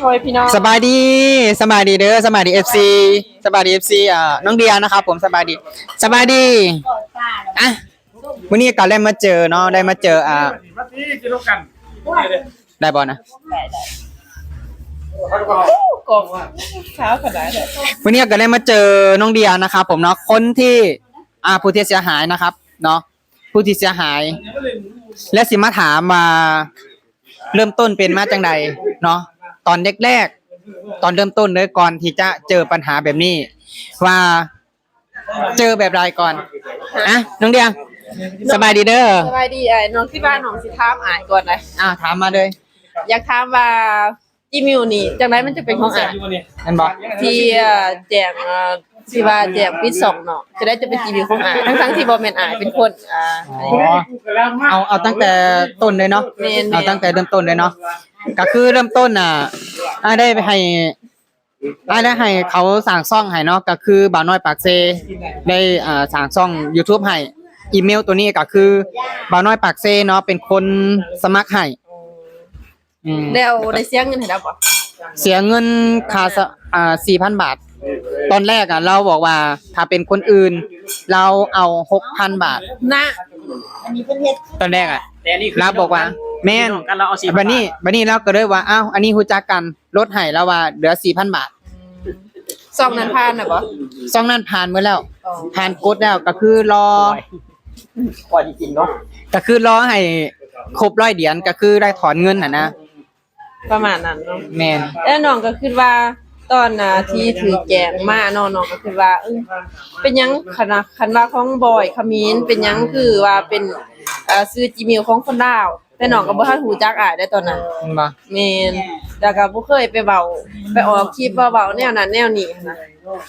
ໂອ້ຍ ພີ່ນ້ອງ ສະບາຍດີ ສະບາຍດີເດີ ສະບາຍດີ ເອັຟຊີ ສະບາຍດີ ເອັຟຊີ ອ່າ ນ້ອງເດຍນະຄັບຜົມ ສະບາຍດີ ສະບາຍດີ ອ່ະ ມື້ນີ້ກໍໄດ້ມາເຈີເນາະ ໄດ້ມາເຈີ ອ່າ ມາຕີກິນນຳກັນ ໄດ້ບໍ່ນະ? ໄດ້ ໄດ້ ກອງຂາວຂະໜາດນັ້ນ. ມື້ນີ້ກໍໄດ້ມາເຈີນ້ອງເດຍນະຄັບຜົມເນາະ ຄົນທີ່ ອ່າ ຜູ້ທີ່ເສຍຫາຍນະຄັບເນາະ ຜູ້ທີ່ເສຍຫາຍ ແລະ ຊິມາຖາມວ່າເລີ່ມຕົ້ນເປັນມາຈັ່ງໃດເນາະ ຕອນແລກໆ ຕອນເລີ່ມຕົ້ນເລີຍ ກ່ອນທີ່ຈະເຈີບັນຫາແບບນີ້ ວ່າເຈີແບບໃດກ່ອນ? ອ່ະ ນ້ອງເດຍ ສະບາຍດີເດີ. ສະບາຍດີອ້າຍ. ນ້ອງຄິດວ່ານ້ອງຊິຖາມອ້າຍກ່ອນນະ. ອ່າ ຖາມມາເລີຍ. ຢາກຖາມວ່າ ຈີເມວນີ້ ຈັ່ງໃດມັນຈະເປັນຂອງອ້າຍ ແມ່ນບໍ່? ທີ່ ເອີ ແຈ້ງ ເອີ ທີ່ວ່າແຈ້ງປິດຊ່ອງເນາະ ຈະໄດ້ຈະເປັນຈີເມວຂອງອ້າຍ ທັງໆທີ່ບໍ່ແມ່ນອ້າຍເປັນຄົນ ອ່າ ອໍ ເອົາ ເອົາຕັ້ງແຕ່ຕົ້ນເລີຍເນາະ. ແມ່ນໆ ເອົາຕັ້ງແຕ່ເລີ່ມຕົ້ນເລີຍເນາະ. ກໍຄືເລີ່ມຕົ້ນນະ ອ້າຍໄດ້ໃຫ້ ອ້າຍໄດ້ໃຫ້ເຂົາສ້າງຊ່ອງໃຫ້ເນາະ ກໍຄືບ່າວນ້ອຍປາກເຊ ໄດ້ ອ່າ ສ້າງຊ່ອງຢູທູບໃຫ້. ອີເມວໂຕນີ້ກໍຄືບ່າວນ້ອຍປາກເຊເນາະ ເປັນຄົນສະໝັກໃຫ້. ອືມ ແລ້ວໄດ້ເສຍເງິນໃຫ້ລາວບໍ່? ເສຍເງິນຄ່າສະ ອ່າ ສີ່ພັນບາດ. ຕອນແລກອະ ລາວບອກວ່າຖ້າເປັນຄົນອື່ນ ລາວເອົາຫົກພັນບາດນະ. ຕອນແລກອະ ແຕ່ອັນນີ້ຄື ລາວບອກວ່າ ແມ່ນ ກັນ ລາວເອົາສີ່ພັນບາດ. ບາດນີ້ ບາດນີ້ລາວກໍເລີຍວ່າ ອ້າວ ອັນນີ້ຮູ້ຈັກກັນ ລົດໃຫ້ ລາວວ່າເຫຼືອສີ່ພັນບາດ. ຊ່ອງນັ້ນຜ່ານແລ້ວບໍ່? ຊ່ອງນັ້ນຜ່ານໝົດແລ້ວ. ອໍ ຜ່ານກົດແລ້ວ ກໍຄືລໍ ໂອ້ຍ ວ່າຈິງໆເນາະ ກໍຄືລໍໃຫ້ຄົບຮ້ອຍດຽນ ກໍຄືໄດ້ຖອນເງິນຫັ້ນນະ ປະມານນັ້ນເນາະ. ແມ່ນ. ແລ້ວນ້ອງກໍຄິດວ່າຕອນ ອ່າ ທີ່ຖືກແຈ້ງມາເນາະ ນ້ອງກໍຄິດວ່າ ເອີ ເປັນຫຍັງ ຄັນວ່າ ຄັນວ່າຂອງບອຍຂະເໝນ ເປັນຫຍັງຄືວ່າເປັນ ເອີ ຊື່ຈີເມວຂອງຄົນລາວ? ແຕ່ນ້ອງກໍບໍ່ທັນຮູ້ຈັກອ້າຍໄດ໋ຕອນນັ້ນ. ແມ່ນບໍ່? ແມ່ນ. ແລ້ວກໍບໍ່ເຄີຍໄປເວົ້າ ໄປອອກຄລິບວ່າເວົ້າແນວນັ້ນແນວນີ້ຫັ້ນນະ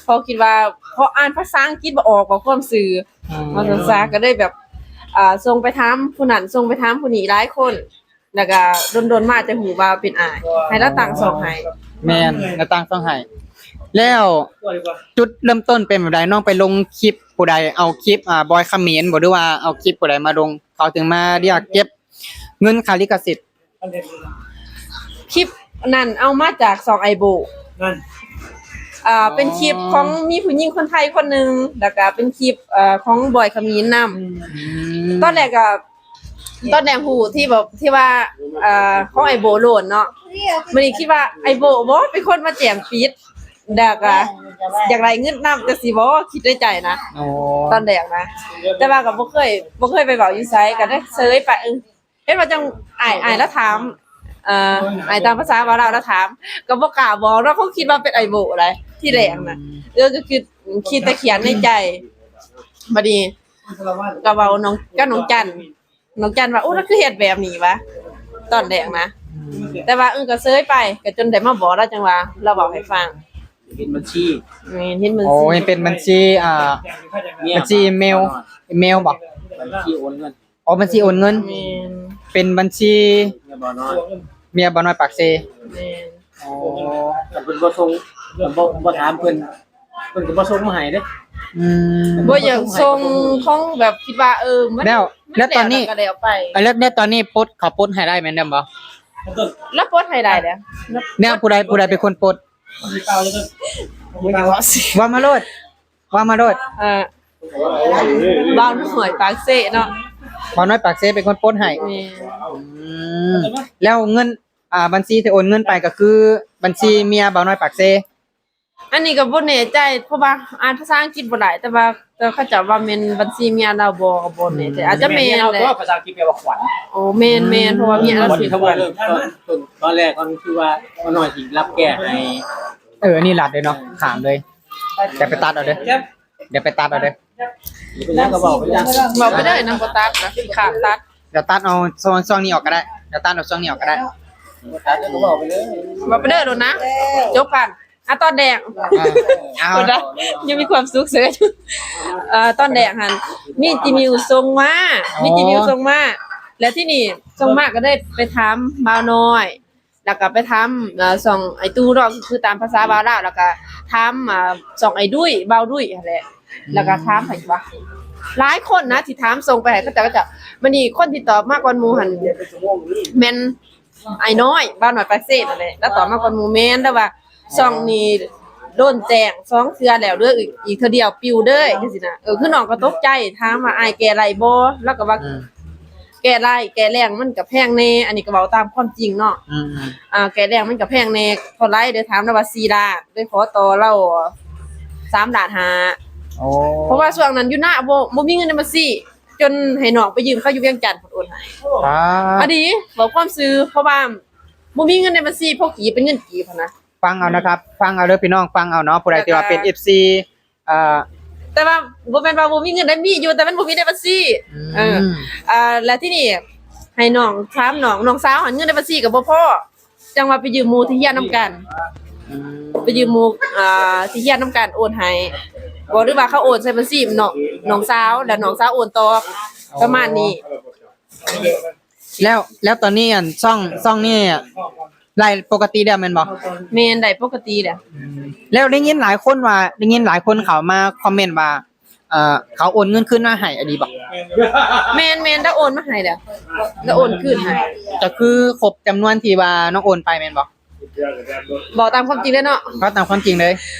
ເພາະຄິດວ່າ ເພາະອ່ານພາສາອັງກິດບໍ່ອອກ ເວົ້າຄວາມຊື່. ອືມ ວ່າຊັ້ນຊະ ກໍເລີຍແບບ ອ່າ ສົ່ງໄປຖາມຜູ້ນັ້ນ ສົ່ງໄປຖາມຜູ້ນີ້ຫຼາຍຄົນ ແລ້ວກໍດົນໆມາຈະຮູ້ວ່າເປັນອ້າຍ ໃຫ້ລາວຕັ້ງຊ່ອງໃຫ້. ແມ່ນ ລາວຕັ້ງຊ່ອງໃຫ້. ແລ້ວຈຸດເລີ່ມຕົ້ນເປັນແບບໃດ? ນ້ອງໄປລົງຄລິບຜູ້ໃດ? ເອົາຄລິບ ອ່າ ບອຍຂະເໝນບໍ່ ຫຼືວ່າເອົາຄລິບຜູ້ໃດມາລົງ ເຂົາຈຶ່ງມາຮຽກເກັບ ເງິນຄ່າລິຂະສິດ? ຄລິບນັ້ນເອົາມາຈາກຊ່ອງອ້າຍໂບ. ນັ້ນ ອ່າ ເປັນຄລິບຂອງ ມີຜູ້ຍິງຄົນໄທຄົນໜຶ່ງ ແລ້ວກະເປັນຄລິບ ເອີ ຂອງບອຍຂະເໝນນຳ. ອືມ ຕອນແລກກະ ຕອນແລກຮູ້ທີ່ແບບ ທີ່ວ່າ ເອີ ຂອງອ້າຍໂບໂລດເນາະ. ບັດນີ້ຄິດວ່າອ້າຍໂບບໍເປັນຄົນມາແຈ້ງປິດ ແລ້ວກະຢາກໄດ້ເງິນນຳ ຈັ່ງຊີ້ບໍ ຄິດໃນໃຈນະ. ອໍ ຕອນແລກນະ ແຕ່ວ່າກໍບໍ່ເຄີຍ ບໍ່ເຄີຍໄປເວົ້າຢູ່ໃສ ກໍໄດ້ເຊີຍໄປ. ເອີ ເຫັນວ່າຈັ່ງ ອ້າຍ ອ້າຍລາວຖາມ ເອີ ອ້າຍຕາມພາສາວ່າລາວ ລາວຖາມ ກໍບໍ່ກ້າບອກເນາະ ເຂົາຄິດວ່າເປັນອ້າຍໂບໄດ໋ ທີແລກນະ. ອືມ ເອີ ກໍຄິດ ຄິດແຕ່ຄຽດໃນໃຈ. ບັດນີ້ກໍເວົ້ານ້ອງ ກັບນ້ອງຈັນ ນ້ອງຈັນວ່າ ໂອ້ ລາວຄືເຮັດແບບນີ້ວະ ຕອນແລກນະ. ອືມ ແຕ່ວ່າ ເອີ ກໍເຊີຍໄປ ກໍຈົນໄດ້ມາບອກລາວ ຈັ່ງວ່າລາວເວົ້າໃຫ້ຟັງ. ເຫັນບັນຊີ ແມ່ນ ເຫັນບັນຊີ. ໂອ້ ເຫັນເປັນບັນຊີ ອ່າ ບັນຊີອີເມວ ອີເມວບໍ? ບັນຊີໂອນເງິນ. ອໍ ບັນຊີໂອນເງິນ. ແມ່ນ. ເປັນບັນຊີເມຍບ່າວນ້ອຍ ເມຍບ່າວນ້ອຍປາກເຊ. ແມ່ນ. ອໍ ຄັນເພິ່ນບໍ່ສົ່ງ ບໍ່ ບໍ່ຖາມເພິ່ນ ເພິ່ນກໍບໍ່ສົ່ງມາໃຫ້ເດ້. ອືມ ບໍ່ຢາກສົ່ງ ຂອງແບບຄິດວ່າ ເອີ ມັນ ແລ້ວ ແລ້ວຕອນນີ້ ມັນແລ້ວກໍແລ້ວໄປ. ເອີ ແລ້ວ ແລ້ວຕອນນີ້ປົດ ເຂົາປົດໃຫ້ໄດ້ແມ່ນບໍ່? ລາວປົດໃຫ້ໄດ້ແລ້ວ. ແລ້ວຜູ້ໃດ ຜູ້ໃດເປັນຄົນປົດ? ເວົ້າມາໂລດ ເວົ້າມາໂລດ. ເວົ້າມາໂລດ. ເອີ ບ່າວນ້ອຍປາກເຊເນາະ ບ່າວນ້ອຍປາກເຊເປັນຄົນປົດໃຫ້. ແມ່ນ. ອືມ ແລ້ວເງິນ ອ່າ ບັນຊີທີ່ໂອນເງິນໄປກໍຄືບັນຊີເມຍບ່າວນ້ອຍປາກເຊ? ອັນນີ້ກໍບໍ່ແນ່ໃຈ ເພາະວ່າອ່ານພາສາອັງກິດບໍ່ໄດ້ ແຕ່ວ່າ ແຕ່ເຂົາເຈົ້າວ່າແມ່ນບັນຊີເມຍລາວບໍ່ ກໍບໍ່ແນ່ໃຈ. ອືມ ອາດຈະແມ່ນແຫຼະ. ແມ່ນເນາະ ພາສາອັງກິດແປວ່າຂວັນ. ໂອ້ ແມ່ນໆ ອືມ ເພາະວ່າເມຍລາວຊື່ຂວັນ. ຕອນ ຕອນແລກກໍຄືວ່າ ບ່າວນ້ອຍຊິລັບແກ້ໃຫ້. ເອີ ອັນນີ້ລັດເລີຍເນາະ ຂ້າມເລີຍ. ແຕ່ໄປຕັດເອົາເດີ. ດຽວໄປຕັດເອົາເດີ. ເປັນຫຍັງກໍເວົ້າໄປ ເວົ້າໄປເດີນຳ ບໍ່ຕັດນະ ຂ້າມຕັດ. ດຽວຕັດເອົາຊ່ວງ ຊ່ວງນີ້ອອກກໍໄດ້ ດຽວຕັດເອົາຊ່ວງນີ້ອອກກໍໄດ້. ບໍ່ຕັດກໍເວົ້າໄປເລີຍ ເວົ້າໄປເດີໂລດນະ ຈົບກັນ. ອ່ະ ຕອນແລກ ອ່າ ເອົາ ຍັງມີຄວາມສຸກເສີຍ. ເອີ ຕອນແລກຫັ້ນ ມີຈີເມວສົ່ງມາ ອໍ ມີຈີເມວສົ່ງມາ ແລ້ວທີນີ້ສົ່ງມາກໍໄດ້ໄປຖາມບ່າວນ້ອຍ ແລ້ວກໍໄປຖາມ ເອີ ຊ່ອງອ້າຍຕູ້ເນາະ ກໍຄືຕາມພາສາບ່າວລາວ ແລ້ວກໍຖາມ ເອີ ຊ່ອງອ້າຍດຸ້ຍ ບ່າວດຸ້ຍຫັ້ນແຫຼະ. ອືມ ແລ້ວກໍຖາມໃຜວະ ຫຼາຍຄົນນະທີ່ຖາມສົ່ງໄປໃຫ້ເຂົາເຈົ້າ ເຂົາເຈົ້າ ບັດນີ້ຄົນທີ່ຕອບມາກ່ອນໝູ່ຫັ້ນແມ່ນ ອ້າຍນ້ອຍ ບ່າວນ້ອຍປາກເຊນັ້ນແຫຼະ ລາວຕອບມາກ່ອນໝູ່. ແມ່ນ ລາວວ່າ ຊ່ອງນີ້ໂດນແຈ້ງສອງເທື່ອແລ້ວເດີ ອີກ ອີກເທື່ອດຽວປິວເດີ ຈັ່ງຊີ້ນະ. ເອີ ຄືນ້ອງກໍຕົກໃຈ ຖາມວ່າອ້າຍແກ້ໄດ້ບໍ່ ລາວກໍວ່າ ອືມ ແກ້ໄດ້ ແກ້ແລ້ງມັນກໍແພງແດ່. ອັນນີ້ກໍເວົ້າຕາມຄວາມຈິງເນາະ. ອືມ ອ່າ ແກ້ແລ້ງມັນກໍແພງແດ່ ເທົ່າໃດເດີ ຖາມລາວວ່າ ສີ່ລ້ານ ເລີຍຂໍຕໍ່ລາວ ສາມລ້ານຫ້າ. ໂອ້ ເພາະວ່າຊ່ວງນັ້ນຢູ່ນາ ບໍ່ ບໍ່ມີເງິນໃນບັນຊີ ຈົນໃຫ້ນ້ອງໄປຢືມເຂົາຢູ່ວຽງຈັນເພິ່ນໂອນໃຫ້. ປາດ ອັນນີ້ເວົ້າຄວາມຈິງ ເພາະວ່າບໍ່ມີເງິນໃນບັນຊີ ເພາະກີບເປັນເງິນກີບຫັ້ນນະ. ຟັງເອົານະຄັບ ຟັງເອົາເດີພີ່ນ້ອງ ຟັງເອົາເນາະ ຜູ້ໃດທີ່ວ່າເປັນ ເອັຟຊີ ເອີ ແຕ່ວ່າບໍ່ແມ່ນວ່າບໍ່ມີເງິນໄດ້ ມີຢູ່ ແຕ່ມັນບໍ່ມີໃນບັນຊີ. ອືມ ເອີ ອ່າ ແລ້ວທີນີ້ໃຫ້ນ້ອງຖາມນ້ອງ ນ້ອງສາວຫັ້ນເງິນໃນບັນຊີກໍບໍ່ພໍ ຈັ່ງວ່າໄປຢືມໝູ່ທີ່ຮຽນນຳກັນ. ອືມ ໄປຢືມໝູ່ ອ່າ ທີ່ຮຽນນຳກັນໂອນໃຫ້ ບໍ່ ຫຼືວ່າເຂົາໂອນໃສ່ບັນຊີນ້ອງ ນ້ອງສາວ ແລ້ວນ້ອງສາວໂອນຕໍ່ ປະມານນີ້. ແລ້ວ ແລ້ວຕອນນີ້ ອັນ ຊ່ອງ ຊ່ອງນີ້ໄດ້ປົກກະຕິແລ້ວແມ່ນບໍ່? ແມ່ນ ໄດ້ປົກກະຕິແລ້ວ. ອືມ ແລ້ວໄດ້ຍິນຫຼາຍຄົນວ່າ ໄດ້ຍິນຫຼາຍຄົນເຂົ້າມາຄອມເມັນວ່າ ເອີ ເຂົາໂອນເງິນຄືນມາໃຫ້ ອັນນີ້ບໍ່? ແມ່ນໆ ລາວໂອນມາໃຫ້ແລ້ວ ລາວໂອນຄືນໃຫ້. ກໍຄືຄົບຈຳນວນທີ່ວ່ານ້ອງໂອນໄປແມ່ນບໍ່? ເວົ້າຕາມຄວາມຈິງເລີຍເນາະ ເວົ້າຕາມຄວາມຈິງເລີຍ.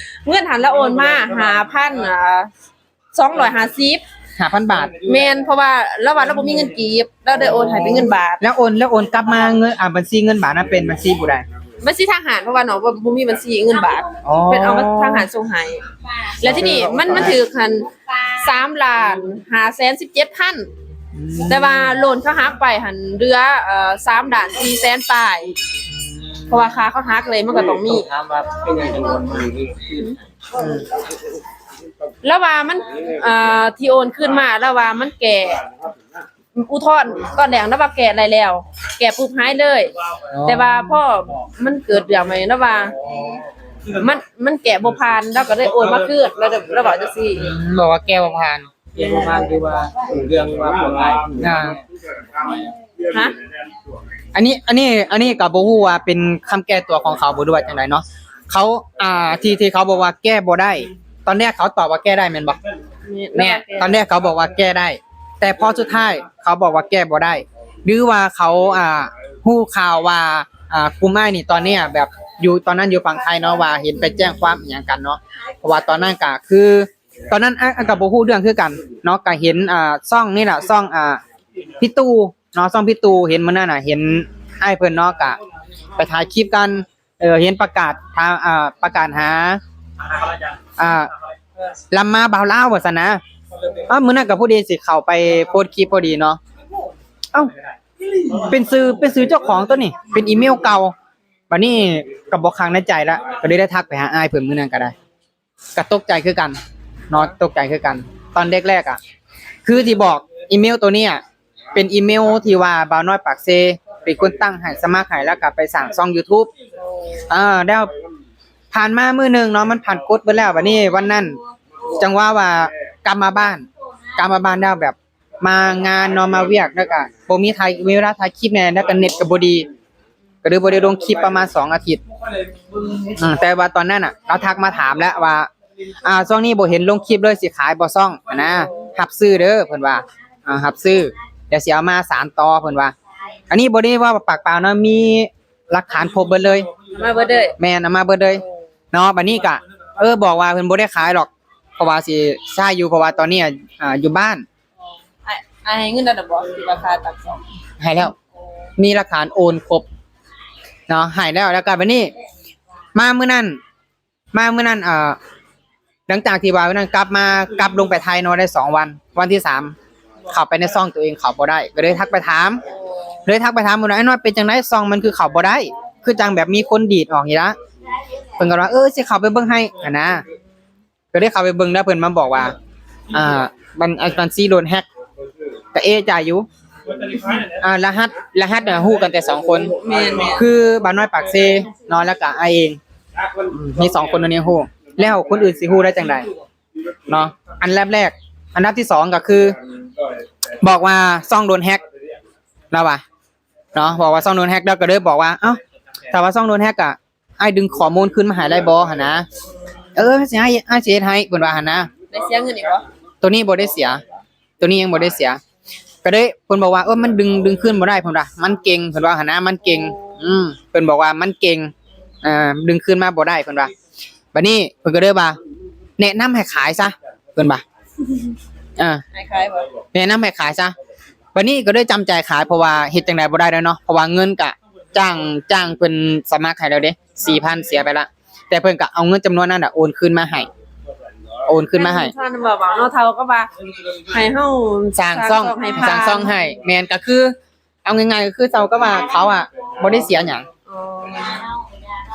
ເງິນຫັ້ນລາວໂອນມາຫ້າພັນ ອ່າ ສອງຮ້ອຍຫ້າສິບ ຫ້າພັນບາດ. ແມ່ນ ເພາະວ່າລາວວ່າລາວບໍ່ມີເງິນກີບ ລາວໄດ້ໂອນໃຫ້ເປັນເງິນບາດ. ແລ້ວໂອນ ແລ້ວໂອນກັບມາເງິນ ອ່າ ບັນຊີເງິນບາດນັ້ນເປັນບັນຊີຜູ້ໃດ? ບັນຊີທາງຮ້ານ ເພາະວ່ານ້ອງບໍ່ ບໍ່ມີບັນຊີເງິນບາດ. ອໍ ເພິ່ນເອົາມາທາງຮ້ານສົ່ງໃຫ້. ແລ້ວທີນີ້ມັນ ມັນຖືກຫັ້ນ ສາມລ້ານຫ້າແສນສິບເຈັດພັນ. ອືມ ແຕ່ວ່າໂລນເຂົາຫັກໄປຫັ້ນເຫຼືອ ເອີ ສາມລ້ານສີ່ແສນປາຍ ເພາະວ່າຄ່າເຂົາຫັກເລີຍ ມັນກໍຕ້ອງມີ. ຖາມວ່າເປັນຫຍັງຈັ່ງໂອນມາ? ລາວວ່າມັນ ເອີ ທີ່ໂອນຄືນມາ ລາວວ່າມັນແກ້ ອຸທອນຕອນແລກລາວວ່າແກ້ໄດ້ແລ້ວ ແກ້ປຸບຫາຍເລີຍ. ອໍ ແຕ່ວ່າພໍມັນເກີດເລື່ອງໃໝ່ ລາວວ່າມັນ ມັນແກ້ບໍ່ຜ່ານ ລາວກໍເລີຍໂອນມາຄືນ ລາວ ລາວເວົ້າຈັ່ງຊີ້. ອືມ ບອກວ່າແກ້ບໍ່ຜ່ານ ແກ້ບໍ່ຜ່ານ ຫຼືວ່າເລື່ອງວ່າປວດຫຼາຍ. ອ່າ ຮະ? ອັນນີ້ ອັນນີ້ ອັນນີ້ກໍບໍ່ຮູ້ວ່າເປັນຄຳແກ້ຕົວຂອງເຂົາບໍ່ ຫຼືວ່າຈັ່ງໃດເນາະ. ເຂົາ ອ່າ ທີ່ ທີ່ເຂົາບອກວ່າແກ້ບໍ່ໄດ້ ຕອນແລກເຂົາຕອບວ່າແກ້ໄດ້ແມ່ນບໍ່? ແມ່ນ ແມ່ນ ຕອນແລກເຂົາບອກວ່າແກ້ໄດ້ ແຕ່ພໍສຸດທ້າຍເຂົາບອກວ່າແກ້ບໍ່ໄດ້ ຫຼືວ່າເຂົາ ອ່າ ຮູ້ຂ່າວວ່າ ອ່າ ກຸ່ມອ້າຍນີ້ຕອນນີ້ແບບຢູ່ ຕອນນັ້ນຢູ່ຝັ່ງໄທເນາະ ວ່າເຫັນໄປແຈ້ງຄວາມອີ່ຫຍັງກັນເນາະ. ເພາະວ່າຕອນນັ້ນກໍຄື ຕອນນັ້ນອ້າຍ ອ້າຍກໍບໍ່ຮູ້ເລື່ອງຄືກັນເນາະ ກໍເຫັນ ອ່າ ຊ່ອງນີ້ແຫຼະ ຊ່ອງ ອ່າ ພີ່ຕູ້ເນາະ ຊ່ອງພີ່ຕູ້ ເຫັນມື້ນັ້ນນະ ເຫັນອ້າຍເພິ່ນເນາະ ກະໄປຖ່າຍຄລິບກັນ ເອີ ເຫັນປະກາດ ອ່າ ປະກາດຫາ ອ່າ ລຳມາບ່າວລາວວ່າຊັ້ນນະ. ອ້າວ ມື້ນັ້ນກໍພໍດີຊິເຂົ້າໄປໂພສຄລິບພໍດີເນາະ ເອົ້າ ເປັນຊື່ ເປັນຊື່ເຈົ້າຂອງຕົວນີ້ ເປັນອີເມວເກົ່າ. ບັດນີ້ກໍບໍ່ຄັກໃນໃຈລະ ກໍເລີຍໄດ້ທັກໄປຫາອ້າຍເພິ່ນມື້ນັ້ນກໍໄດ້ ກໍຕົກໃຈຄືກັນເນາະ ຕົກໃຈຄືກັນ. ຕອນແລກໆ ອະ ຄືທີ່ບອກ ອີເມວໂຕນີ້ ອະ ເປັນອີເມວທີ່ວ່າບ່າວນ້ອຍປາກເຊເປັນຄົນຕັ້ງໃຫ້ ສະໝັກໃຫ້ ແລ້ວກໍໄປສ້າງຊ່ອງຢູທູບ. ເອີ ແລ້ວຜ່ານມາມື້ໜຶ່ງເນາະ ມັນຜ່ານກົດເບິດແລ້ວ. ບັດນີ້ວັນນັ້ນ ຈັງຫວະວ່າກັບມາບ້ານ ກັບມາບ້ານແລ້ວແບບ ມາງານເນາະ ມາວຽກ ແລ້ວກະບໍ່ມີຖ່າຍ ມີເວລາຖ່າຍຄລິບແດ່ ແລ້ວກະເນັດກະບໍ່ດີ ກະເລີຍບໍ່ໄດ້ລົງຄລິບປະມານສອງອາທິດ. ອືມ ແຕ່ວ່າຕອນນັ້ນນະ ລາວທັກມາຖາມແລ້ວວ່າ ອ່າ ຊ່ວງນີ້ບໍ່ເຫັນລົງຄລິບເລີຍ ຊິຂາຍບໍ່ຊ່ອງຫັ້ນນະ ຮັບຊື້ເດີເພິ່ນວ່າ ອ່າ ຮັບຊື້ ດຽວຊິເອົາມາສານຕໍ່ເພິ່ນວ່າ. ອັນນີ້ບໍ່ໄດ້ເວົ້າປາກເປົ່າເນາະ ມີຫຼັກຖານຄົບເບິດເລີຍ ເອົາມາເບິດເລີຍ. ແມ່ນ ເອົາມາເບິດເລີຍເນາະ. ບັດນີ້ກະ ເອີ ບອກວ່າເພິ່ນບໍ່ໄດ້ຂາຍດອກ ເພາະວ່າຊິໃຊ້ຢູ່ ເພາະວ່າຕອນນີ້ ອ່າ ຢູ່ບ້ານ. ອ້າຍ ອ້າຍໃຫ້ເງິນແລ້ວແມ່ນບໍ່ ທີ່ວ່າຄ່າຕັດສອງ? ໃຫ້ແລ້ວ ມີຫຼັກຖານໂອນຄົບເນາະ ໃຫ້ແລ້ວ. ແລ້ວກໍບັດນີ້ ມາມື້ນັ້ນ ມາມື້ນັ້ນ ເອີ ຫຼັງຈາກທີ່ວ່າມື້ນັ້ນກັບມາ ກັບລົງໄປໄທເນາະ ໄດ້ສອງວັນ ວັນທີສາມເຂົ້າໄປໃນຊ່ອງຕົວເອງເຂົ້າບໍ່ໄດ້ ກໍເລີຍທັກໄປຖາມ ເລີຍທັກໄປຖາມເພິ່ນວ່າ ອ້າຍນ້ອຍ ເປັນຈັ່ງໃດ ຊ່ອງມັນຄືເຂົ້າບໍ່ໄດ້ ຄືຈັ່ງແບບມີຄົນດີດອອກນີ້ລະ. ເພິ່ນກໍວ່າ ເອີ ຊິເຂົ້າໄປເບິ່ງໃຫ້ຫັ້ນນະ. ກໍໄດ້ເຂົ້າໄປເບິ່ງ ແລ້ວເພິ່ນມາບອກວ່າ ອ່າ ບັນ ບັນຊີໂດນແຮັກ ກະເອໃຈຢູ່. ອ່າ ລະຫັດ ລະຫັດນະຮູ້ກັນແຕ່ສອງຄົນ ແມ່ນໆ ຄືບ່າວນ້ອຍປາກເຊເນາະ ແລ້ວກະອ້າຍເອງ ອືມ ມີສອງຄົນນີ້ຮູ້ ແລ້ວຄົນອື່ນຊິຮູ້ໄດ້ຈັ່ງໃດເນາະ. ອັນດັບແລກ ອັນດັບທີສອງກໍຄື ບອກວ່າຊ່ອງໂດນແຮັກ ລາວວ່າເນາະ ບອກວ່າຊ່ອງໂດນແຮັກ ແລ້ວກໍເລີຍບອກວ່າ ເອົ້າ ຖ້າວ່າຊ່ອງໂດນແຮັກກະ ອ້າຍດຶງຂໍ້ມູນຄືນມາໃຫ້ໄດ້ບໍ່ຫັ້ນນະ? ເອີ ຊິໃຫ້ ອ້າຍຊິເຮັດໃຫ້ ເພິ່ນວ່າຫັ້ນນະ. ໄດ້ເສຍເງິນອີກບໍ່? ໂຕນີ້ບໍ່ໄດ້ເສຍ ໂຕນີ້ຍັງບໍ່ໄດ້ເສຍ. ກໍເລີຍ ເພິ່ນບອກວ່າ ເອີ ມັນດຶງ ດຶງຄືນບໍ່ໄດ້ ເພິ່ນວ່າ ມັນເກັ່ງ ເພິ່ນວ່າຫັ້ນນະ ມັນເກັ່ງ. ອືມ ເພິ່ນບອກວ່າມັນເກັ່ງ ອ່າ ດຶງຄືນມາບໍ່ໄດ້ ເພິ່ນວ່າ. ບັດນີ້ເພິ່ນກໍເລີຍວ່າ ແນະນຳໃຫ້ຂາຍຊະ ເພິ່ນວ່າ ເອີ ໃຫ້ຂາຍບໍ່? ແນະນຳໃຫ້ຂາຍຊະ. ບັດນີ້ກໍເລີຍຈຳໃຈຂາຍ ເພາະວ່າເຮັດຈັ່ງໃດບໍ່ໄດ້ແລ້ວເນາະ ເພາະວ່າເງິນກະຈ້າງ ຈ້າງເພິ່ນສະໝັກໃຫ້ແລ້ວເດ້ ສີ່ພັນ ເສຍໄປລະ ແຕ່ເພິ່ນກະເອົາເງິນຈຳນວນນັ້ນນະໂອນຄືນມາໃຫ້ ໂອນຄືນມາໃຫ້. ທ່ານເວົ້າເນາະ ເທົ່າກັບວ່າໃຫ້ເຮົາສ້າງຊ່ອງ ສ້າງຊ່ອງໃຫ້ ແມ່ນ ກໍຄື ເອົາງ່າຍໆ ກໍຄືເທົ່າກັບວ່າເຂົາອະບໍ່ໄດ້ເສຍຫຍັງ ອໍ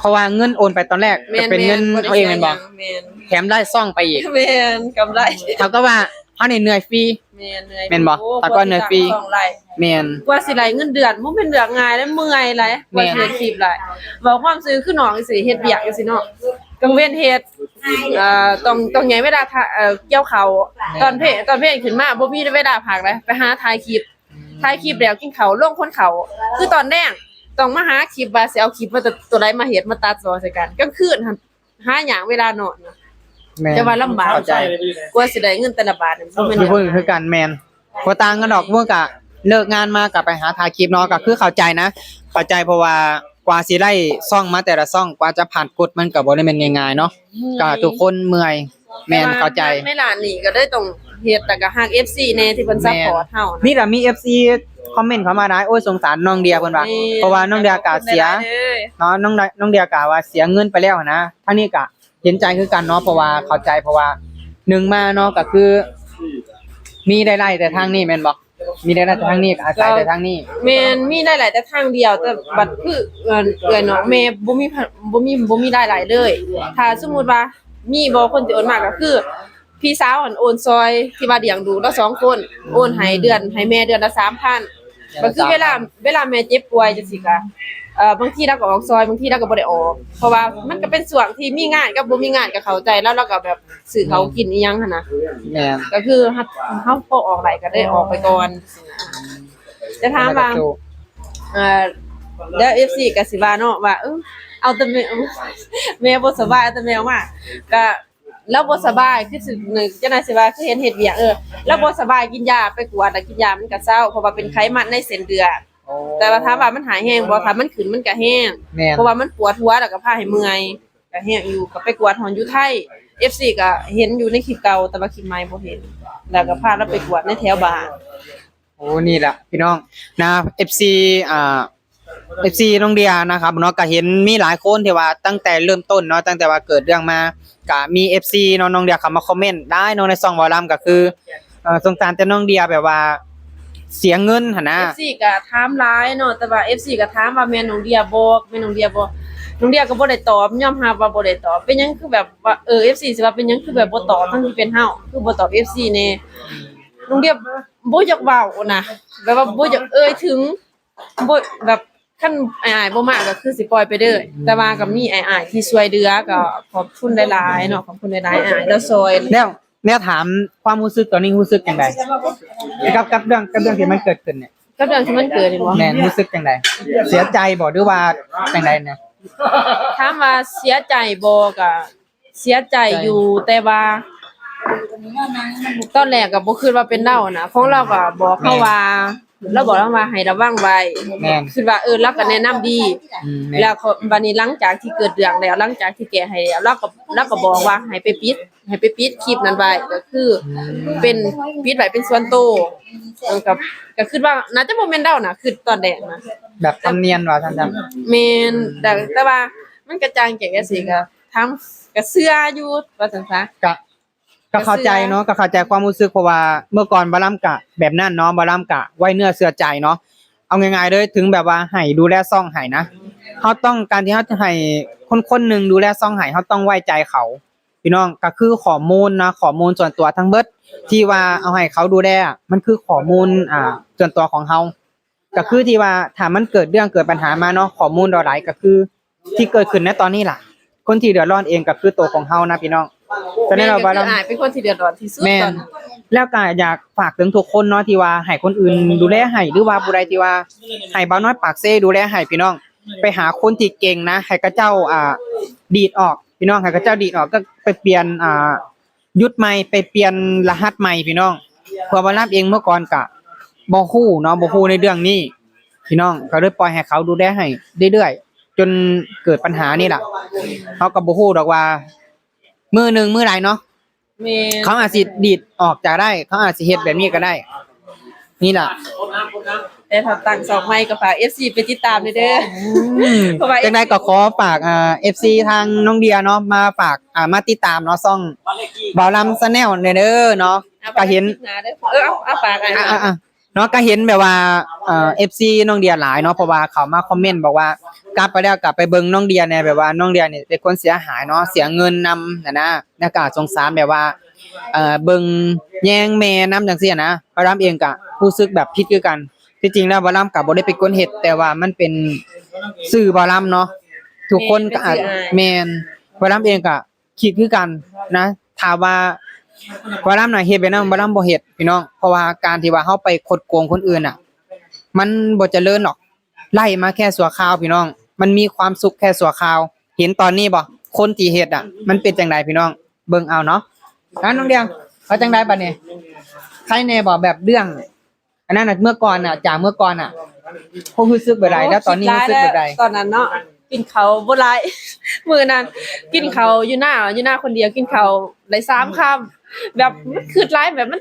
ເພາະວ່າເງິນໂອນໄປຕອນແລກ ແມ່ນ ກໍເປັນເງິນ ແມ່ນ ເຮົາເອງແມ່ນບໍ່? ແມ່ນ ແຖມໄດ້ຊ່ອງໄປອີກ ແມ່ນ ກຳໄລ ເທົ່າກັບວ່າເຮົານີ້ເໜື່ອຍຟຣີ ແມ່ນ ເໜື່ອຍ ແມ່ນບໍ່? ໂອ້ ເທົ່າກັບວ່າເໜື່ອຍຟຣີ ກວ່າຊິໄດ້ຊ່ອງໄດ້ ແມ່ນ ກວ່າຊິໄດ້ເງິນເດືອນບໍ່ແມ່ນເລື່ອງງ່າຍເດ້ ເມື່ອຍຫຼາຍ ແມ່ນ ກວ່າຊິເຮັດຄລິບຫຼາຍ ເວົ້າຄວາມຈິງຄືນ້ອງຊິເຮັດວຽກຈັ່ງຊີ້ເນາະ ກາງເວັນເຮັດ ເອີ ຕ້ອງ ຕ້ອງແຍກເວລາ ເອີ ກ່ຽວເຂົ້າ ແມ່ນ ຕອນເພ ຕອນເພນຂຶ້ນມາບໍ່ມີເວລາພັກເດ້ ໄປຫາຖ່າຍຄລິບ ຖ່າຍຄລິບແລ້ວກິນເຂົ້າ ລົງຄົນເຂົ້າ ຄືຕອນແລງຕ້ອງມາຫາຄລິບວ່າຊິເອົາຄລິບມາ ໂຕໃດມາເຮັດ ມາຕັດຕໍ່ໃສ່ກັນ ກາງຄືນຫັ້ນຫາຍາກເວລານອນນະ ແມ່ນ ແຕ່ວ່າລຳບາກ ເຂົ້າໃຈ ກວ່າຊິໄດ້ເງິນແຕ່ລະບາດນີ້ບໍ່ແມ່ນ ຢູ່ພຸ້ນຄືກັນ ແມ່ນ ບໍ່ຕ່າງກັນດອກ ເພິ່ນກະເລີກງານມາກະໄປຫາຖ່າຍຄລິບເນາະ ກະຄືເຂົ້າໃຈນະ ເຂົ້າໃຈ ເພາະວ່າກວ່າຊິໄດ້ຊ່ອງມາແຕ່ລະຊ່ອງ ກວ່າຈະຜ່ານກົດມັນກະບໍ່ໄດ້ແມ່ນງ່າຍໆເນາະ ກະທຸກຄົນເມື່ອຍ ແມ່ນ ເຂົ້າໃຈ ໃນຮ້ານນີ້ກໍເລີຍຕ້ອງເຮັດ ແລ້ວກໍຮັກເອັຟຊີແດ່ທີ່ເພິ່ນ ແມ່ນ ຊັບພອດເຮົານະ ມີແຕ່ມີເອັຟຊີຄອມເມັນເຂົ້າມາຫຼາຍ ໂອ້ຍ ສົງສານນ້ອງເດຍ ເພິ່ນວ່າ ແມ່ນ ເພາະວ່ານ້ອງເດຍກໍເສຍເນາະ ນ້ອງ ນ້ອງເດຍກໍວ່າເສຍເງິນໄປແລ້ວຫັ້ນນະ ທາງນີ້ກໍເຫັນໃຈຄືກັນເນາະ ເພາະວ່າເຂົ້າໃຈ ເພາະວ່າໜຶ່ງມາເນາະ ກໍຄືມີລາຍໄດ້ແຕ່ທາງນີ້ແມ່ນບໍ່? ມີລາຍໄດ້ແຕ່ທາງນີ້ ອາໄສແຕ່ທາງນີ້ ແມ່ນ ມີລາຍໄດ້ແຕ່ທາງດຽວ ແຕ່ບັດຄືເອື້ອຍນ້ອງແມ່ບໍ່ມີ ບໍ່ມີ ບໍ່ມີລາຍໄດ້ເລີຍ ຖ້າສົມມຸດວ່າມີບໍ່ຄົນທີ່ໂອນມາ ກໍຄືພີ່ສາວຫັ້ນໂອນຊ່ອຍ ທີ່ວ່າລ້ຽງດູລະສອງຄົນ ໂອນໃຫ້ເດືອນ ໃຫ້ແມ່ເດືອນລະສາມພັນ ກໍຄືເວລາ ເວລາແມ່ເຈັບປ່ວຍຈັ່ງຊີ້ກໍ ເອີ ບາງທີລາວກໍອອກຊ່ອຍ ບາງທີລາວກໍບໍ່ໄດ້ອອກ ເພາະວ່າມັນກໍເປັນຊ່ວງທີ່ມີງານກັບບໍ່ມີງານ ກໍເຂົ້າໃຈລາວ ລາວກໍແບບ ຊື້ເຂົ້າກິນອີ່ຫຍັງຫັ້ນນະ ແມ່ນ ກໍຄືເຮົາພໍອອກໄດ້ກໍໄດ້ອອກໄປກ່ອນ ແຕ່ຖາມວ່າ ເອີ ແລ້ວເອັຟຊີກໍຊິວ່າເນາະວ່າ ເອີ ເອົາແຕ່ແມ່ ແມ່ບໍ່ສະບາຍ ເອົາແຕ່ແມ່ອອກມາ ກໍລາວບໍ່ສະບາຍ ຄືຊິ ຈັ່ງໃດຊິວ່າ ຄືເຫັນເຮັດວຽກ ເອີ ລາວບໍ່ສະບາຍ ກິນຢາ ໄປກວດແລ້ວກິນຢາມັນກໍເຊົາ ເພາະວ່າເປັນໄຂມັນໃນເສັ້ນເລືອດ ແຕ່ວ່າຖາມວ່າມັນຫາຍແຮງບໍ່? ຖ້າມັນຂຶ້ນມັນກໍແຮງ ແມ່ນ ເພາະວ່າມັນປວດຫົວ ແລ້ວກໍພາໃຫ້ເມື່ອຍ ກໍແຮງຢູ່ ກໍໄປກວດຮອດຢູ່ໄທ ເອັຟຊີກໍເຫັນຢູ່ໃນຄລິບເກົ່າ ແຕ່ວ່າຄລິບໃໝ່ບໍ່ເຫັນ ແລ້ວກໍພາລາວໄປກວດໃນແຖວບ້ານ. ໂອ້ ນີ້ແຫຼະພີ່ນ້ອງນະ ເອັຟຊີ ອ່າ ເອັຟຊີນ້ອງເດຍນະຄັບເນາະ ກໍເຫັນມີຫຼາຍຄົນທີ່ວ່າຕັ້ງແຕ່ເລີ່ມຕົ້ນເນາະ ຕັ້ງແຕ່ວ່າເກີດເລື່ອງມາ ກໍມີເອັຟຊີເນາະ ນ້ອງເດຍເຂົ້າມາຄອມເມັນຫຼາຍເນາະ ໃນຊ່ອງໝໍລຳ ກໍຄື ເອີ ສົງສານແຕ່ນ້ອງເດຍ ແບບວ່າເສຍເງິນຫັ້ນນະ ເອັຟຊີກໍຖາມຫຼາຍເນາະ ແຕ່ວ່າເອັຟຊີກໍຖາມວ່າແມ່ນນ້ອງເດຍບໍ່ ແມ່ນນ້ອງເດຍບໍ່ ນ້ອງເດຍກໍບໍ່ໄດ້ຕອບ ຍອມຮັບວ່າບໍ່ໄດ້ຕອບ ເປັນຫຍັງຄືແບບວ່າ ເອີ ເອັຟຊີຊິວ່າເປັນຫຍັງຄືແບບບໍ່ຕອບ ທັງທີ່ເປັນເຮົາ ຄືບໍ່ຕອບເອັຟຊີແດ່ ນ້ອງເດຍບໍ່ຢາກເວົ້ານະ ແບບວ່າບໍ່ຢາກເອີ່ຍເຖິງ ບໍ່ ແບບຄັນອ້າຍໆບໍ່ມາກໍຄືຊິປ່ອຍໄປເດີ ແຕ່ວ່າກໍມີອ້າຍໆທີ່ຊ່ວຍເຫຼືອ ກໍຂອບຄຸນຫຼາຍໆເນາະ ຂອບຄຸນຫຼາຍໆ ອ້າຍລາວຊ່ອຍ ແລ້ວ ແນວຖາມຄວາມຮູ້ສຶກຕອນນີ້ຮູ້ສຶກຈັ່ງໃດ ກັບ ກັບເລື່ອງ ກັບເລື່ອງທີ່ມັນເກີດຂຶ້ນນີ້ ກັບເລື່ອງທີ່ມັນເກີດນີ້ບໍ່ ແມ່ນ ຮູ້ສຶກຈັ່ງໃດ ເສຍໃຈບໍ່ ຫຼືວ່າຈັ່ງໃດນະ ຖາມວ່າເສຍໃຈບໍ່ ກໍເສຍໃຈຢູ່ ແຕ່ວ່າຕອນແລກກໍບໍ່ຄິດວ່າເປັນລາວນະ ຂອງລາວກໍບອກເຮົາວ່າ ລາວບອກເຮົາວ່າໃຫ້ລະວັງໄວ້ ແມ່ນ ຄິດວ່າ ເອີ ລາວກໍແນະນຳດີ ອືມ ແມ່ນ ແລ້ວກໍບັດນີ້ຫຼັງຈາກທີ່ເກີດເລື່ອງແລ້ວ ຫຼັງຈາກທີ່ແກ້ໃຫ້ແລ້ວ ລາວກໍ ລາວກໍບອກວ່າໃຫ້ໄປປິດ ໃຫ້ໄປປິດຄລິບນັ້ນໄວ້ ກໍຄື ອືມ ເປັນ ປິດໄວ້ເປັນສ່ວນໂຕ ເອີ ກໍ ກໍຄິດວ່າໜ້າຈະບໍ່ແມ່ນລາວນະ ຄິດຕອນແລກນະ ແບບທຳນຽນວ່າຊັ້ນຊະ ແມ່ນ ແຕ່ ແຕ່ວ່າມັນກະຈ່າງແຈ້ງຈັ່ງຊີ້ ກໍຖາມ ກໍເຊື່ອຢູ່ວ່າຊັ້ນຊະ ກະ ກໍເຂົ້າໃຈເນາະ ກໍເຂົ້າໃຈຄວາມຮູ້ສຶກ ເພາະວ່າເມື່ອກ່ອນໝໍລຳກະແບບນັ້ນເນາະ ໝໍລຳກະໄວ້ເນື້ອເຊື່ອໃຈເນາະ ເອົາງ່າຍໆເລີຍ ເຖິງແບບວ່າໃຫ້ດູແລຊ່ອງໃຫ້ນະ ເຮົາຕ້ອງ ການທີ່ເຮົາຈະໃຫ້ຄົນໆໜຶ່ງດູແລຊ່ອງໃຫ້ ເຮົາຕ້ອງໄວ້ໃຈເຂົາ ພີ່ນ້ອງ ກໍຄືຂໍ້ມູນນະ ຂໍ້ມູນສ່ວນຕົວທັງເບິດ ທີ່ວ່າເອົາໃຫ້ເຂົາດູແລ ມັນຄືຂໍ້ມູນ ອ່າ ສ່ວນຕົວຂອງເຮົາ ກໍຄືທີ່ວ່າຖ້າມັນເກີດເລື່ອງເກີດບັນຫາມາເນາະ ຂໍ້ມູນເຫຼົ່າໃດກໍຄືທີ່ເກີດຂຶ້ນໃນຕອນນີ້ລະ ຄົນທີ່ເດືອດຮ້ອນເອງກໍຄືໂຕຂອງເຮົານະພີ່ນ້ອງ ສະນັ້ນແລ້ວ ແມ່ນ ກໍຄືອ້າຍເປັນຄົນທີ່ເດືອດຮ້ອນທີ່ສຸດ ແມ່ນ ຕອນ ແລ້ວກໍຢາກຝາກເຖິງທຸກຄົນເນາະ ທີ່ວ່າໃຫ້ຄົນອື່ນດູແລໃຫ້ ຫຼືວ່າຜູ້ໃດທີ່ວ່າໃຫ້ບ່າວນ້ອຍປາກເຊດູແລໃຫ້ ພີ່ນ້ອງ ໄປຫາຄົນທີ່ເກັ່ງນະ ໃຫ້ເຂົາເຈົ້າ ອ່າ ດີດອອກ ພີ່ນ້ອງ ໃຫ້ເຂົາເຈົ້າດີດອອກ ກໍໄປປ່ຽນ ອ່າ ຢຸດໃໝ່ ໄປປ່ຽນລະຫັດໃໝ່ພີ່ນ້ອງ ເພາະວ່າລຳເອງເມື່ອກ່ອນກະບໍ່ຮູ້ເນາະ ບໍ່ຮູ້ໃນເລື່ອງນີ້ ພີ່ນ້ອງ ກໍເລີຍປ່ອຍໃຫ້ເຂົາດູແລໃຫ້ເລື້ອຍໆ ຈົນເກີດບັນຫານີ້ລະ. ເຮົາກໍບໍ່ຮູ້ດອກວ່າມື້ໜຶ່ງມື້ໃດເນາະ ແມ່ນ ເຂົາອາດຊິດີດອອກຈາກໄດ້ ເຂົາອາດຊິເຮັດແບບນີ້ກໍໄດ້ ນີ້ລະ. ແຕ່ຖ້າຕັ້ງຊ່ອງໃໝ່ກໍຝາກເອັຟຊີໄປຕິດຕາມແດ່ເດີ. ອືມ ເພາະວ່າ ຈັ່ງໃດກໍຂໍຝາກ ອ່າ ເອັຟຊີທາງນ້ອງເດຍເນາະ ມາຝາກ ອ່າ ມາຕິດຕາມເນາະ ຊ່ອງບ່າວລຳ Channel ແດ່ເດີເນາະ. ກໍເຫັນ ເອີ ເອົາ ເອົາຝາກ ອ່າ ອ່າ ອ່າ ເນາະ ກໍເຫັນແບບວ່າ ເອີ ເອັຟຊີນ້ອງເດຍຫຼາຍເນາະ ເພາະວ່າເຂົາມາຄອມເມັນບອກວ່າ ກັບໄປແລ້ວກໍໄປເບິ່ງນ້ອງເດຍແດ່ ແບບວ່ານ້ອງເດຍນີ້ເປັນຄົນເສຍຫາຍເນາະ ເສຍເງິນນຳຫັ້ນນະ ແລ້ວກໍສົງສານແບບວ່າ ເອີ ເບິ່ງແຍງແມ່ນຳຈັ່ງຊີ້ນະ. ບ່າວລຳເອງກໍຮູ້ສຶກແບບຜິດຄືກັນ ທີ່ຈິງແລ້ວບ່າວລຳກໍບໍ່ໄດ້ເປັນຄົນເຮັດ ແຕ່ວ່າມັນເປັນຊື່ບ່າວລຳເນາະ ທຸກຄົນກໍອາດ ແມ່ນ ບ່າວລຳເອງກໍ ຄິດຄືກັນນະ ຖ້າວ່າບ່າວລຳນະເຮັດແບບນັ້ນ ບ່າວລຳບໍ່ເຮັດພີ່ນ້ອງ ເພາະວ່າການທີ່ວ່າເຮົາໄປຄົດໂກງຄົນອື່ນນະ ມັນບໍ່ຈະເລີນດອກ ໄລ່ມາແຄ່ຊົ່ວຄາວພີ່ນ້ອງ ມັນມີຄວາມສຸກແຄ່ຊົ່ວຄາວ. ເຫັນຕອນນີ້ບໍ່ ຄົນທີ່ເຮັດອະ ມັນເປັນຈັ່ງໃດພີ່ນ້ອງ ເບິ່ງເອົາເນາະ. ນັ້ນນ້ອງດຽວ ວ່າຈັ່ງໃດບັດນີ້ ໃຄແດ່ບໍ່ ແບບເລື່ອງ ອັນນັ້ນນະ ເມື່ອກ່ອນນະ ຈາກເມື່ອກ່ອນນະ ຮູ້ສຶກແບບໃດ ແລ້ວຕອນນີ້ຮູ້ສຶກແບບໃດ? ຕອນນັ້ນເນາະ ກິນເຂົ້າບໍ່ຫຼາຍ ມື້ນັ້ນກິນເຂົ້າຢູ່ນາ ຢູ່ນາຄົນດຽວ ກິນເຂົ້າໄດ້ສາມຄຳ ແບບມັນຄຶດຫຼາຍ ແບບມັນ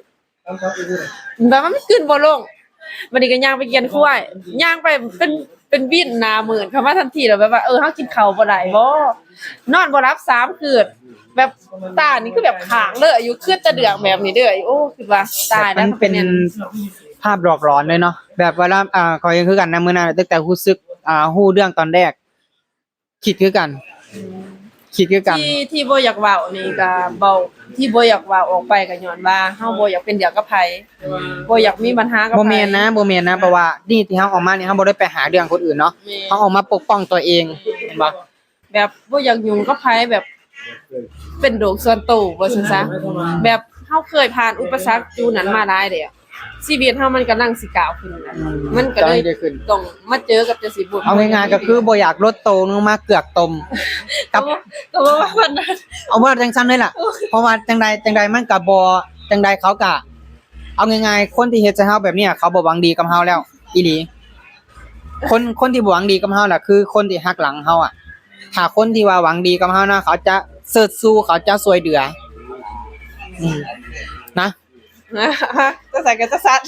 ແບບວ່າມັນກືນບໍ່ລົງ. ບັດນີ້ກໍຍ່າງໄປກຽນຄວາຍ ຍ່າງໄປເປັນ ເປັນວິນ ໜ້າມືດເຂົ້າມາທັນທີ ແລ້ວແບບວ່າ ເອີ ເຮົາກິນເຂົ້າບໍ່ໄດ້ບໍ່ ນອນບໍ່ຫຼັບສາມຄືນ ແບບຕານີ້ຄືແບບຄ້າງເລີຍຢູ່ ຄືແຕ່ເລື່ອງແບບນີ້ເດີ. ໂອ້ ຄິດວ່າຕາຍແລ້ວ ມັນເປັນພາບຫຼອກຫຼອນເລີຍເນາະ ແບບວ່າ ອ່າ ຂ້ອຍກໍຄືກັນນະ ມື້ນັ້ນຕັ້ງແຕ່ຮູ້ສຶກ ອ່າ ຮູ້ເລື່ອງຕອນແລກ ຄິດຄືກັນ ຄິດຄືກັນ ທີ່ ທີ່ບໍ່ຢາກເວົ້ານີ້ກໍເວົ້າ ທີ່ບໍ່ຢາກເວົ້າອອກໄປກໍຍ້ອນວ່າເຮົາບໍ່ຢາກເປັນດຽວກັບໃຜ ບໍ່ຢາກມີບັນຫາກັບໃຜ. ບໍ່ແມ່ນນະ ບໍ່ແມ່ນນະ ເພາະວ່ານີ້ທີ່ເຮົາອອກມານີ້ ເຮົາບໍ່ໄດ້ໄປຫາເລື່ອງຄົນອື່ນເນາະ ແມ່ນ ເຮົາອອກມາປົກປ້ອງຕົວເອງ ແມ່ນ ເຫັນບໍ່? ແບບບໍ່ຢາກຫຍຸ້ງກັບໃຜ ແບບເປັນໂລກສ່ວນໂຕວ່າຊັ້ນຊະ ແບບເຮົາເຄີຍຜ່ານອຸປະສັກຈຸນັ້ນມາຫຼາຍແລ້ວ ຊີວິດເຮົາມັນກຳລັງຊິກ້າວຂຶ້ນນະ ອືມ ມັນກໍເລີຍຕ້ອງມາເຈີກັບຈັ່ງຊີ້. ເອົາງ່າຍໆກໍຄືບໍ່ຢາກລົດໂຕລົງມາເກືອກຕົມກັບ ກໍບໍ່ ກໍບໍ່ວ່າປານນັ້ນ ເອົາວ່າຈັ່ງຊັ້ນເລີຍລະ ເພາະວ່າຈັ່ງໃດ ຈັ່ງໃດມັນກໍບໍ່ ຈັ່ງໃດເຂົາກໍ ເອົາງ່າຍໆ ຄົນທີ່ເຮັດໃສ່ເຮົາແບບນີ້ ເຂົາບໍ່ຫວັງດີກັບເຮົາແລ້ວ ອີ່ຫຼີ. ຄົນ ຄົນທີ່ບໍ່ຫວັງດີກັບເຮົານະ ຄືຄົນທີ່ຫັກຫຼັງເຮົາອະ. ຖ້າຄົນທີ່ວ່າຫວັງດີກັບເຮົານະ ເຂົາຈະເຊີດຊູ ເຂົາຈະຊ່ວຍເຫຼືອ ອືມ ນະ ຈະໃສ່ກັນຈະສັດ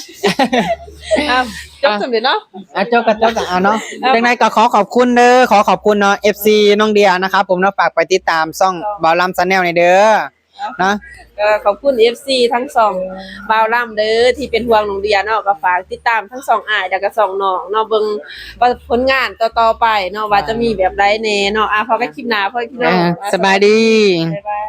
ອ່ະ ຈົບສ່ຳນີ້ເນາະ ອ່ະ ຈົບກໍຈົບ ອ່ະເນາະ ເອີ ຈັ່ງໃດກໍຂໍຂອບຄຸນເດີ ຂໍຂອບຄຸນເນາະ ເອັຟຊີນ້ອງເດຍນະຄັບຜົມເນາະ ຝາກໄປຕິດຕາມຊ່ອງບ່າວລຳ Channel ແດ່ເດີ. ເນາະ ກໍຂອບຄຸນເອັຟຊີທັງຊ່ອງບ່າວລຳເດີ ທີ່ເປັນຫ່ວງນ້ອງເດຍເນາະ ກໍຝາກຕິດຕາມທັງຊ່ອງອ້າຍ ແລ້ວກໍຊ່ອງນ້ອງເນາະ ເບິ່ງວ່າຜົນງານຕໍ່ໆໄປເນາະ ວ່າຈະມີແບບໃດແດ່ເນາະ. ອ່າ ພໍ້ກັນຄລິບໜ້າ ພໍ້ກັນພີ່ນ້ອງ ອ່າ ສະບາຍດີ ບາຍບາຍ.